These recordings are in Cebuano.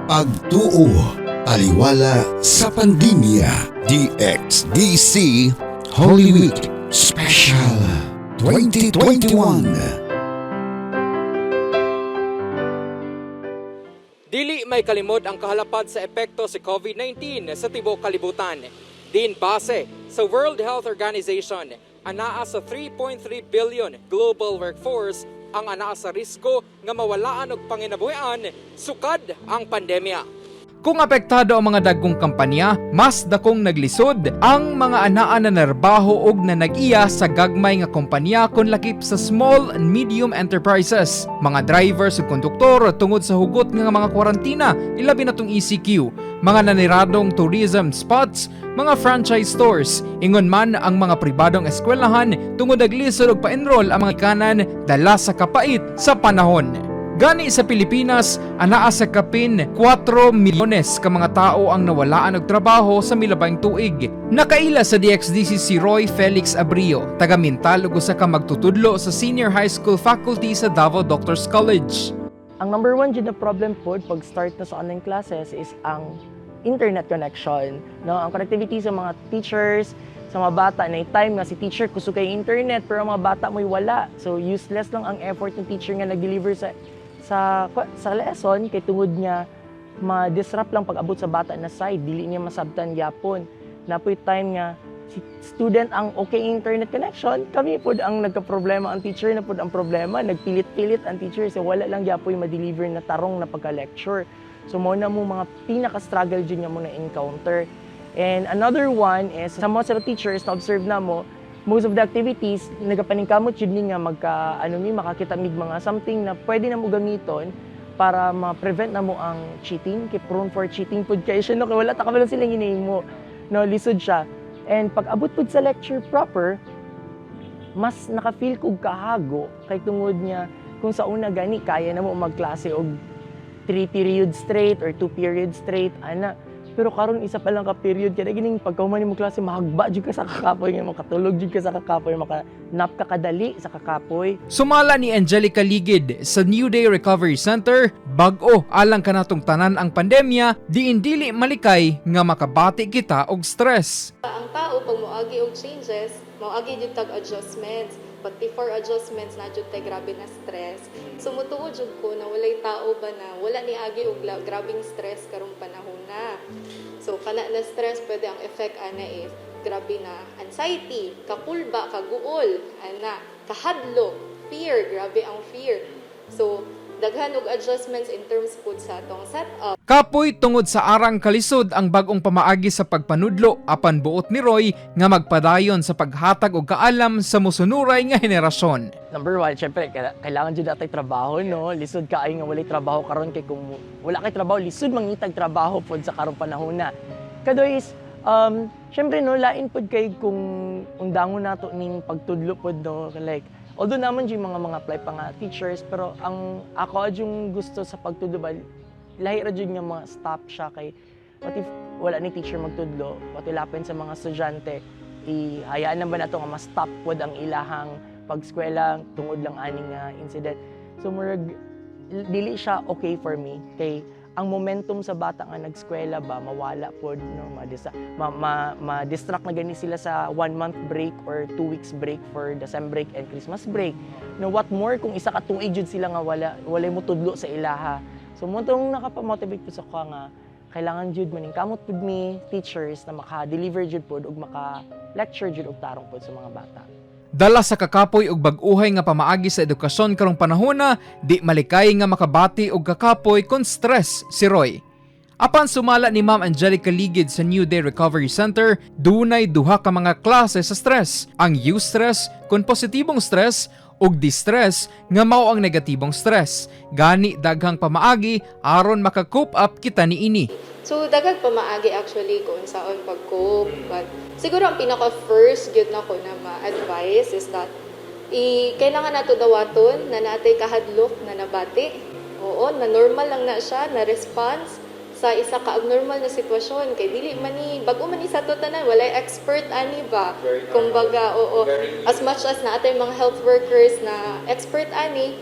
Pagtuo, taliwala sa pandemya. DXDC Holy Week Special 2021. Dili may kalimod ang kahalapad sa epekto sa COVID-19 sa tibuok kalibutan. Din base sa World Health Organization, anaa sa 3.3 billion global workforce ang anaa sa risgo nga mawalaan og panginabuhian sukad ang pandemya. Kung apektado ang mga dagkong kampanya, mas dakong naglisod ang mga anaa na narbaho og nanag-iya sa gagmay nga kompanya kon lakip sa small and medium enterprises, mga drivers ug konduktor tungod sa hugot nga mga kwarantina, ilabi na tong ECQ, mga naniradong tourism spots, mga franchise stores, ingon man ang mga pribadong eskwelahan tungod naglisod og pa-enroll ang mga kanan dala sa kapait sa panahon. Gani sa Pilipinas, anaa sa kapin 4 milyones ka mga tao ang nawalaan og trabaho sa milabayng tuig. Nakaila sa DXDC si Roy Felix Abrio, taga Mintal ug usa ka magtutudlo sa Senior High School Faculty sa Davao Doctors College. Ang number one jud na problem pod pag start na sa online classes is ang internet connection. No, ang connectivity sa mga teachers, sa mga bata na time nga si teacher kusog kay internet pero ang mga bata mo'y wala. So useless lang ang effort ng teacher nga nag-deliver sa lesson kay tungod nga ma-disrupt lang pag-abot sa bata na side, dili niya masabtan gyapon. Napoy time nga si student ang okay internet connection, kami pod ang nagka-problema, ang teacher na pod ang problema, nagpilit-pilit ang teacher so wala lang gyapoy ma-deliver na tarong na pagka-lecture. So mao na mo mga pinaka-struggle jud nga mo na encounter. And another one is sa most of the teachers na observe na mo, most of the activities nagapaningkamot jud ni nga magka ano mi makakita mig mga something na pwede na mo gamiton para ma-prevent na mo ang cheating kay prone for cheating pud kay siya, no, kay wala ta kabalo silang hinihimo, no, lisod siya. And pag abot pud sa lecture proper, mas naka-feel kog kahago kay tungod niya kung sa una gani kaya na mo magklase og 3 periods straight or 2 periods straight ana. Pero karon isa pa lang ka period kaya gining pagkahuman nimo klase mahagba jud ka sa kakapoy nga makatulog jud ka sa kakapoy, maka nap ka kadali sa kakapoy. Sumala ni Angelica Ligid sa New Day Recovery Center, bag-o alang kanatong tanan ang pandemya, diin dili malikay nga makabati kita og stress. Ang tao pag moagi og changes, moagi jud tag adjustments. But before adjustments na jud tay grabe na stress. So mutuo jud ko na walay tao ba na wala ni agi og grabing stress karong panahon na. So kana na stress pwede ang effect ana is grabe na anxiety, kakulba, kaguol, ana, kahadlok, fear, grabe ang fear. So daghan og adjustments in terms pud sa atong setup. Kapoy tungod sa arang kalisod ang bagong pamaagi sa pagpanudlo apan buot ni Roy nga magpadayon sa paghatag og kaalam sa mosunuray nga henerasyon. Number one, syempre, kailangan jud natay trabaho, no? Lisod kaayo nga walay trabaho karon kay kung wala kay trabaho, lisod mangitag trabaho pod sa karong panahon na. Kadoy is, syempre, no, lain pod kay kung undangon nato ning pagtudlo pod, no? Like, although naman jud mga apply pa nga teachers, pero ang ako yung gusto sa pagtudlo ba, lahi ra jud nga mga stop siya kay what if wala ni teacher magtudlo, what will happen sa mga estudyante? Ihayaan na ba nato nga ma-stop pod ang ilahang pagskwela tungod lang ani nga incident? So murag dili siya okay for me kay ang momentum sa bata nga nagskwela ba mawala pod, no, ma-distract na gani sila sa 1 month break or 2 weeks break for the sem break and Christmas break, no? What more kung isa ka tuig jud sila nga walay mo tudlo sa ilaha. So mo tong nakapa-motivate po sa ko nga kailangan jud maningkamot pud mi teachers na maka-deliver jud pod ug maka-lecture jud og tarong pod sa mga bata. Dala sa kakapoy og bag-uhay nga pamaagi sa edukasyon karong panahona, di malikay nga makabati og kakapoy kon stress si Roy. Apan sumala ni Ma'am Angelica Ligid sa New Day Recovery Center, dunay duha ka mga klase sa stress. Ang eustress kon positibong stress ug distress nga mao ang negatibong stress. Gani daghang pamaagi aron maka-cope up kita niini. So, daghang pamaagi actually kung unsaon pag-cope. But siguro ang pinaka first gyud nako na ma-advise is that kailangan nato dawaton na natay kahadlok na nabati. Oo, na normal lang na siya, na response sa isa ka abnormal na sitwasyon kay dili man ni bag-o man ni sa ato tanan, walay expert ani ba, kumbaga, oo, as much as naatay mga health workers na expert ani.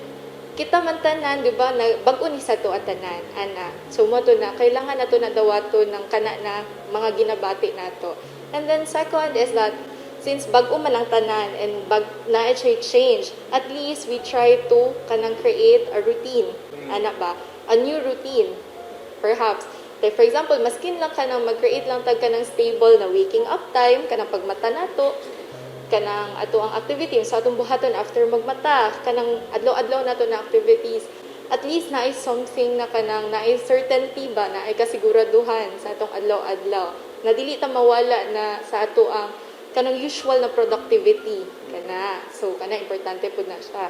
Kita man tanan, di ba, na bag-o ni sa to at tanan, ana. So mao to na kailangan nato na dawaton ng kana na mga ginabati nato. And then second is that since bag-o man ang tanan and bag na siya change, at least we try to kanang create a routine, ana ba? A new routine perhaps. Like, for example, maskin lang ka nang mag-create lang tag kanang stable na waking up time, kanang pagmata nato, kanang ato ang activity sa atong buhaton after magmata, kanang adlaw-adlaw nato na activities. At least naay something na kanang naay certainty ba, naay kasiguraduhan sa atong adlaw-adlaw. Na dili ta mawala na sa ato ang kanang usual na productivity kana. So kana, importante pud na siya.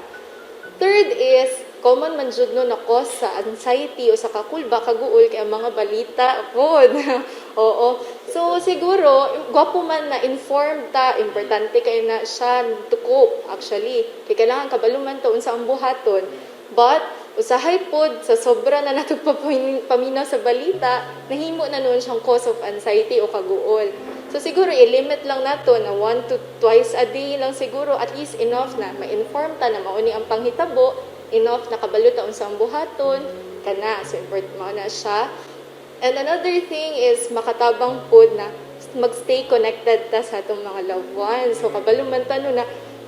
Third is, common man jud no na cause sa anxiety o sa kakulba, kaguol kay ang mga balita pod. Oo. So siguro, gwapo man na informed ta, importante kay na siya to cope actually. Kay kailangan kabalo man ta unsa ang buhaton. But usahay pod sa sobra na nato paminaw sa balita, nahimo na nuon siyang cause of anxiety o kaguol. So siguro i-limit lang nato na one to twice a day lang siguro, at least enough na ma-inform ta na mao ni ang panghitabo, enough na kabalo ta unsa ang buhaton kana. So important mao na siya. And another thing is makatabang pod na magstay connected ta sa atong mga loved ones. So kabalo man ta no na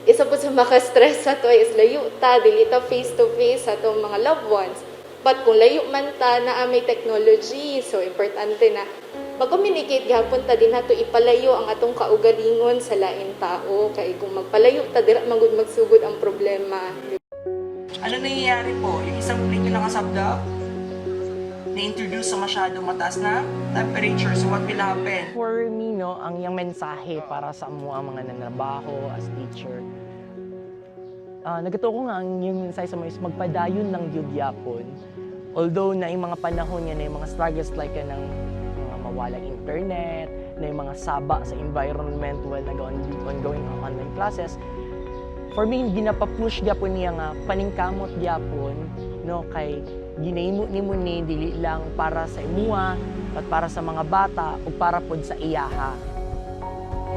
isa po sa maka-stress sa to is layo ta, dili ta face to face sa atong mga loved ones. But kung layo man ta, naa may technology. So importante na mag-communicate gihapon ta, di nato ipalayo ang atong kaugalingon sa lain tao kay kung magpalayo ta, dira man gud magsugod ang problema. Ano nangyayari po? Yung isang plate yung nakasabdap, na-introduce sa masyadong mataas na temperature. So what will happen? For me, no, ang yung mensahe para sa amo ang mga nanrabaho as teacher, nagatuo ko nga ang yung mensahe sa mga is magpadayon lang gyud gyapon. Although na yung mga panahon nga na yung mga struggles like ng mga mawalang internet, na yung mga saba sa environment while nag-ongoing ang online classes, for me, ginapapush gyapon niya nga paningkamot gyapon, no, kay ginahimo nimo ni dili lang para sa imuha but para sa mga bata ug para pod sa iyaha.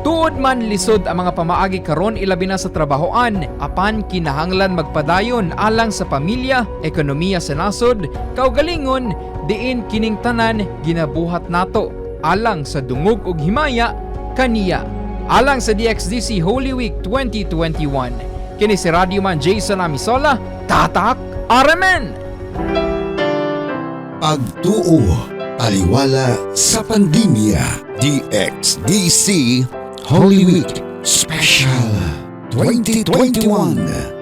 Tuod man lisod ang mga pamaagi karon, ilabi na sa trabahoan, apan kinahanglan magpadayon alang sa pamilya, ekonomiya sa nasod, kaugalingon, diin kining tanan ginabuhat nato alang sa dungog ug himaya kaniya. Alang sa DXDC Holy Week 2021. Kini si Radio Man Jason Amisola, Tatak RMN! Pagtuo, taliwala sa pandemya. DXDC Holy Week Special 2021.